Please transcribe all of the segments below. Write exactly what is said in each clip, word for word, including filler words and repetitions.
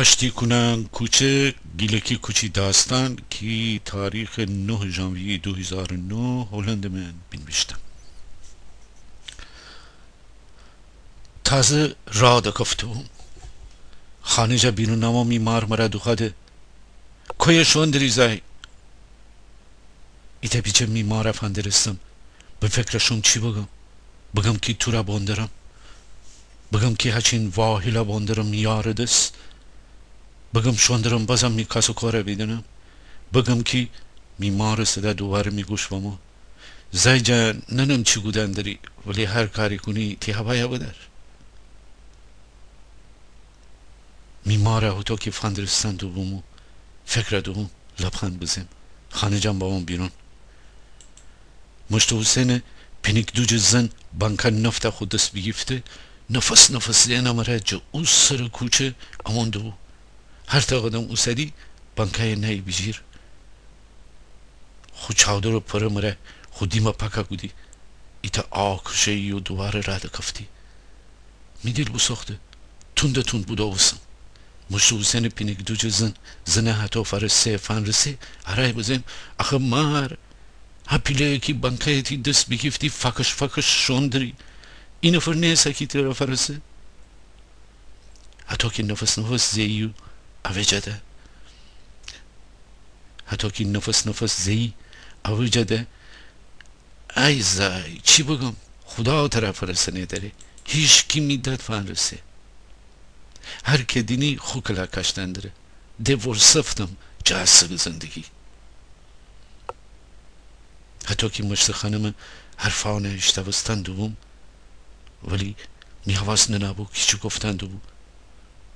آشتی کونان کوچه، گیلکی کوچی داستان کی تاریخٚ نه ژانویه دو هیزار و نه هلند من بینیویشتم. تازه راه دکفته‌بوم. خانه جا بیرون نامو می مار مره دوخوأده: کویه شوئون دری زای؟ ایتأ پیچه می ماره فندرستم. به فکر شوم چی بگم؟ بگم کی توره بوندرم؟ بگم کی هچین واهیله بوندرم می یارٚ دس؟ بگم شوندرم بازم می کاس و کوره بیدینم؟ بگم کی می مارٚ صدا دوواره می گوش بمو: زای جان، ننم چی گودن دری، ولی هر کاری کونی تی هوایا بدار. می ماره هوطو کی فندرستن دوبوم و فکر دوبوم، لبخند بزم. خانه جان بامو بیرون. مشت حوسئنٚ پینیک دوجٚ زن بانکا نفته خو دس بیگیفته، نفس نفس زئن مره جٚه او سرٚ کوچه امون دوبو. هر تا قدم اوسدی بانکایه نهی بیجیر. خو چادرٚ پره مره خو دیمه پاکه کودی. ایتأ آه کشه‌یی و دوواره راه دکفتی. می دیل بوسوخته. توندٚ توند بودووستم. مشت حوسئنٚ پینیک دوجٚ زن، زنه هتو فأرسه، فأنرسه، هرای بزم: آخه مار، ها پیله‌یه کی بانکایه تی دس بیگیفتی، فکش فکش شوئون دری. ای نفر نیسه کی تره فأرسه؟ هتو کی نفس نفس زه‌یی و اوجده. هتو کی نفس نفس زه‌یی اوجده. ای زای، چی بگم؟ خودا تره فأرسه نیدره. هیشکی می داد فأنرسه. هر کی دینی خو کلا کاشتن دره. ده ورسفتم جه سگٚ زندگی. هتو کی مشت خانمٚ حرفانه ایشتاوستن دوبوم، ولی می حواس ننه بو کی چی گفتن دوبو.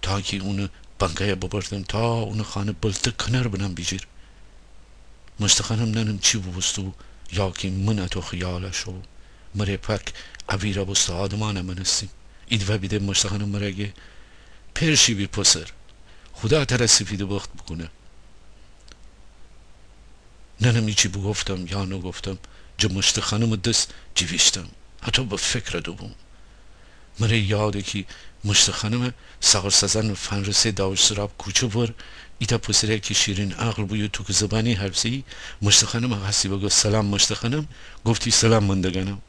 تا کی اونٚ بانکایه ببردم، تا اونٚ خانه بلته کنار بنم بیجیر. مشت خانم ننم چی بوبوسته‌بو، یا کی من اتو خیاله شوم. مره پاک اویرا بوسته آدمانه مأنستیم. ایدفعه بیده مشت خانم مره گه: پئر شی بی پسر، خودا تره سیفیدٚ بخت بوکونه. ننم ایچی بوگفتم یا نوگفتم، جٚه مشت خانمٚ دس جیویشتم. هتو به فکر دوبوم. مره یاده کی مشت خانمه ساغر سازان فأنرسه داوش سراب کوچه ور، ایتأ پسره کی شیرین عقل بو یو توکٚ زبانی حرف زه‌یی، مشت خانمه هسی بگه سلام مشت خانم، گفتی سلام مندگانم.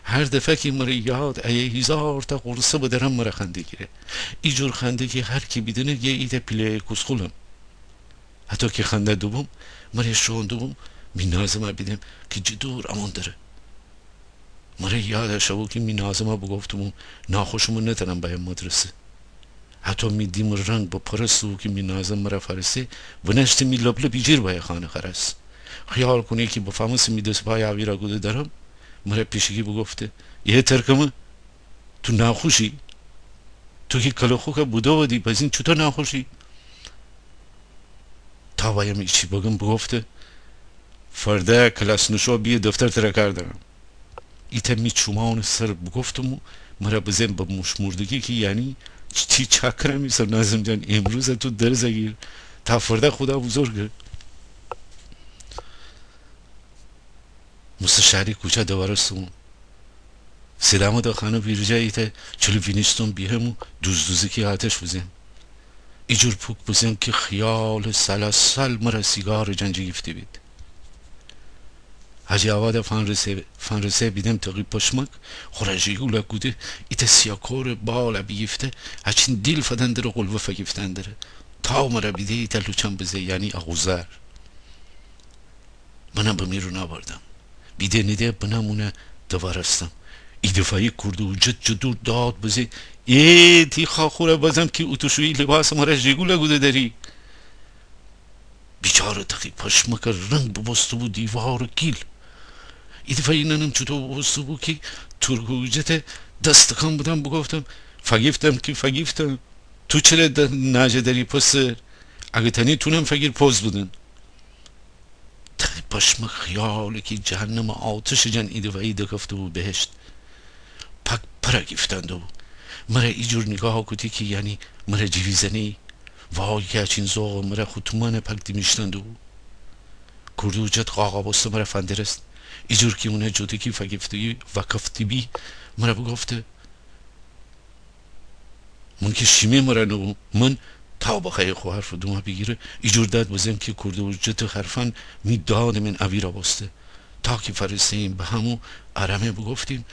هر دفعه کی مره یاد ایه هیزارتا غورصه بدرم مره خنده گیره. ایجور خنده کی هر کی بیدینه گه ایتأ پیله‌یٚ کوسخولم. هتو کی خنده دوبوم، مره شوئون دوبوم، می ناظمه بیدم کی جٚه دور امون دره. مره یاده شوبو کی می ناظمه بوگفته‌بوم ناخوشمه نتأنم بایم مدرسه. هتو می دیمٚ رنگ بپرسته‌بو کی می ناظم مره فأرسه، ونشته می لب‌لب ایجیر بایه خانه خرس. خیال کونه کی بفأمسه می دس پای اویرا گوده درم، مره پیشکی بوگفته: ایه ترکمه، تو ناخوشی؟ تو کی کله خوکه بودوودی، بزین چوطو ناخوشی؟ تا بایم ایچی بگم بوگفته: فرده کلاس نوشو بیه دفتر تره کار دارم. ایتأ می چومانٚ سر بوگفتم و مره بزم به موش‌مردگی کی یعنی تی چاکرم ایسم ناظم جان، امروزه تو درزه گیر تا فرده خودا بزرگه. مستشاری کوچه دوارستم. سیدامده خانه ویرجه ایتأ چلو وینیشتم بیهم و دوزدوزکی آتش بزم. ایجور پوک بزم کی خیال سلاسل مره سیگارٚ جان جیگیفته بید. حاجی آواد فنرسه، فنرسه بیدم تقی پشمک خوره ژیگوله کوده، ایتأ سیاکورٚ باله بیگیفته، هچین دیل فدن دره قلوه فگیفتن دره. تا مره بیده ایتأ لوچان بزه، یعنی آغوزار. منم به می رو ناوردم. بیده نیده بنم اونه دوارستم. ایدفعه‌یی کوردٚ اوجت جٚه دور داد بزه: ای تی خاخوره بزم کی اوتوشویی لیباسٚ مره ژیگوله کوده دری. بیچاره تقی پشمکٚ رنگ بوبوسته‌بو دیوارٚ گیل. ایدفعه‌یی ننم چوطو بوبوسته‌بو کی تورکٚ اوجته دس تکان بدم بوگفتم: فگیفتم کی فگیفتم. تو چره دس ناجه دری پسر؟ اگه تأنی تونم فگیر پوز بدن. تقی پشمک خیاله کی جهنمٚ آتشٚ جان ایدفعه‌یی دکفته‌بو بهشت. پاک پره گیفتن دوبو. مره ایجور نیگاه کوده کی یعنی مره جیویزه نیی. وای کی هچین ذوقٚ مره خو تومانٚ پاک دیمیشتن دوبو. کوردٚ اوجت قاقا بوسته مره فندرست. ایجور کی اونه جودکی فگیفته‌بی، وکفته‌بی، مره بوگفته: من کی شیمی مره نوبوم، من تا بخوأیه خو حرفٚ دومأ بیگیره، ایجور داد بزم کی کوردٚ حجتٚ حرفأن می دادٚ من اویرأ بوسته. تا کی فأرسه‌ییم بهم و آرامه بوگفتیم،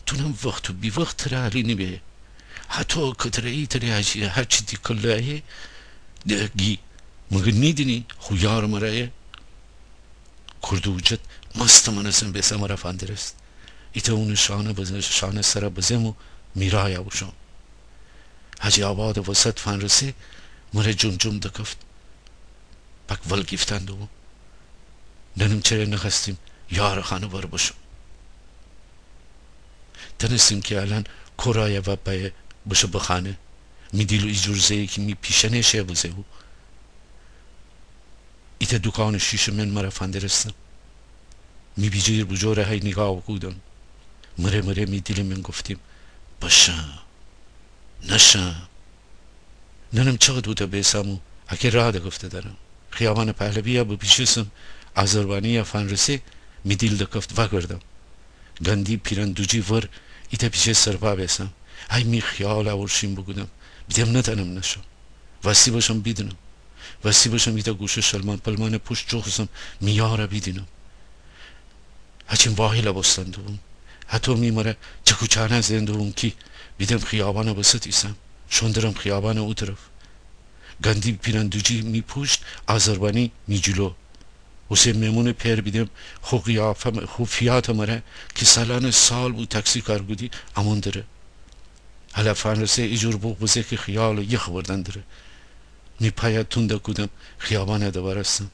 تونم وخت و بی‌وخت تره حالی نیبه. هتو کتره‌یی تره هچی، هرچی تی کله‌یه گی. مگر نیدینی خو یارٚ مرأیه؟ کوردٚ حجت مستٚ مأنستن بیسه مرأ فندرست. ایتأ اونٚ شانه بز-، شانه سرأ بزم و می رأیأ بوشوم. حاجی آبادٚ وسط فنرسه، مرأ جمجم دکفت. پک ول گیفتن دوبوم. ننم چره نخوأستیم یارٚ خانه ور بشوم. تنستیم کی الأن کورأیه و بأیه بشه بخانه. می دیل ایجور زه‌یی کی می پیشأنه شه بزه بو. ایتأ دوکانٚ شیشٚ من مرأ فندرستم. می بیجیر بوجوره هی نیگاه بوکودم. مره مره می دیلٚ من گفتیم، بشم، نشم. ننم چقد اوتأ بیسم و اکه راه دکفته درم. خیابانٚ پهلوی‌یأ بپیچستم، آذربانی‌یأ فنرسه، می دیل دکفت وأگردم. گندی پیرأن دوجی ور ایتأ پیچه سرپا بیسم. هی می خیالأ اورشین بوکودم. بیدم نتأنم نشم. وستی بشم بیدینم. وستی بشم ایتأ گوشه شلمأن پلمأنٚ پوشت جوخوسم می یارأ بیدینم. هچین واهیلأ بوستن دوبوم. هتو می مرأ چک و چانه زئن دوبوم کی بیدم خیابانٚ وسط ایسم. شون درم خیابانٚ او طرف. گندی پیرأن دوجی می پوشت، آذربانی می جلو. حسین مئمونٚ پئر بیدم خو قیافه م-، خو فیاتٚ مرأ کی سالأنٚ سال بو تاکسی کار کودی، امون دره. هلأ فنرسه ایجور بوق بزه کی خیالٚ یخ بردن دره. می پایأ توندأ کودم، خیابانأ دوارستم.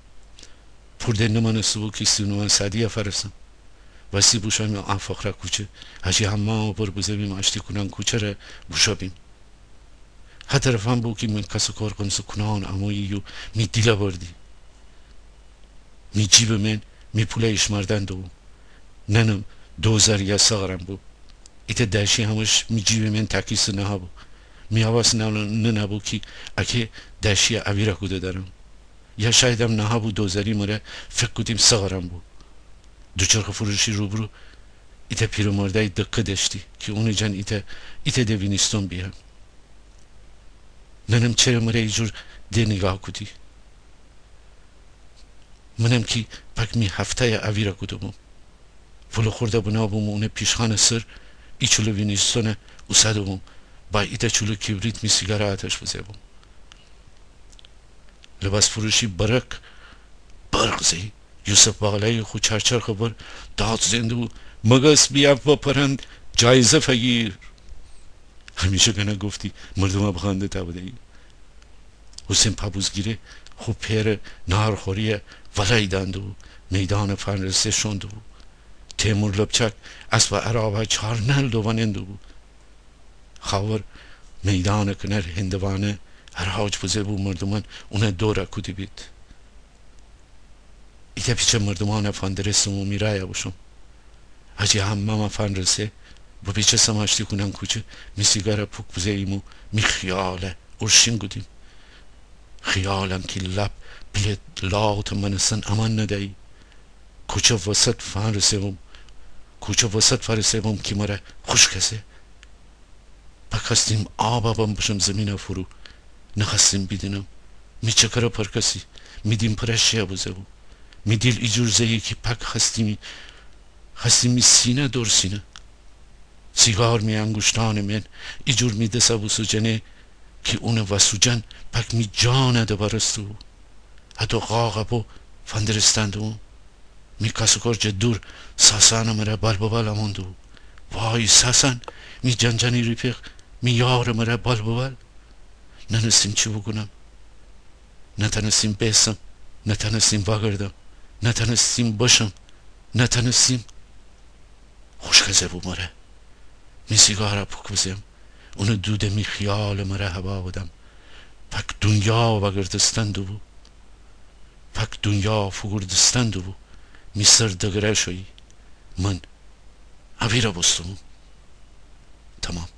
پورده نمأنسته بو کی سی و نومأن سعدی‌یأ فأرسم. وستی بوشوییم آ فقرأ کوچه. حاجی حمامٚ پر بزه‌بیم آشتی کونأن کوچه‌ره بوشوییم. هه طرفأن بو کی من کس و کار قمسه کونأن امویی و می دیلأ بردی. می جیبٚ من می پولأ ایشمردن دوبوم. ننم دوزاری‌یأ سغرم بو. ایتأ ده‌شی همش می جیبٚ من تأکیسه نهأ بو. می حواس ننأ بو کی اکه ده‌شی‌یأ اویرأ کوده درم. یا شایدم نهأ بو دوزاری مرأ فکر کودیم سغرم بو. دوچرخه فروشی روبرو ایتأ پیرمردأی دکه دأشتی کی اونٚ جان ایتأ، ایتأ د وینیستون بیهم. ننم چره مرأ ایجور د نیگاه کودی. منم کی پک می هفته‌یأ اویرأ کوده بوم. پولٚ خوردأ بنا بوم اونٚ پیشخانٚ سر ای چوله وینیستونأ اوسده بوم. با ایتأ چوله کیبریت می سیگارأ آتش بزه بوم. لباس فروشی برک برق زه‌یی. یوسف باقلایی خو چرچرخٚ ور داد زئن دوبو، مگس بیأ و پرند جایزه فگیر. همیشه گنه گفتی مردومأ بخنده تا بده‌یی. حسین پابوزگیره خو پئرٚ ناهارخوری‌یأ ولأییدأن دوبو، میدانٚ فنرسه شون دوبو. تیمور لپچک اسبٚ عرابأ چار نعل دووأنئن دوبو. خاور میدانٚ کنر هندوانه حراج بزه بو، مردومأن اونأ دورأ کوده‌بید. ایتأ پیچه مردومأنأ فندرستم و می رأیأ بوشوم. حاجی حمامأ فنرسه، بپیچستم آشتی کونأن کوچه، می سیگارأ پوک بزه‌ییم و می خیالأ اورشین کودیم. خیالم کی لب پیله لاتٚ مأنستن امأن نده‌یی. کوچه وسط فنرسه بوم، کوچه وسط فنرسه بوم کی مرأ خوشکه زه. پک خأستیم آبأ بم بشم زیمینأ فرو. نخأستیم بیدینم. می چکرأ پرکسی. می دیم پرأ شیه بزه بو. می دیل ایجور زه‌یی کی پک خأستیمی، خأستیمی سینه دور سینه. سیگار می انگوشتأنٚ من ایجور می دسأ بوسوجنه کی اونٚ وأسوجأن پک می جانأ دبرسته‌بو. هتو قاقأ بو فندرستن دوبوم. می کاس‌وکار جه دور ساسأنٚ مرأ بال به بال امون دوبو. وای ساسأن، می جان‌جانی ریفیق، می یارٚ مرأ بال به بال. نأنستیم چی بوکونم. نتأنستیم بیسم، نتأنستیم وأگردم، نتأنستیم بشم، نتأنستیم. خوشکه زه بو مرأ. می سیگارأ پوک بزم. اونٚ دوده می خیالٚ مرأ هوا بدم. پک دونیا وأگردستن دوبو. پک دونیا فوگوردستن دوبو. می سر دگره شویی. من اویرأ بوستم. تمام.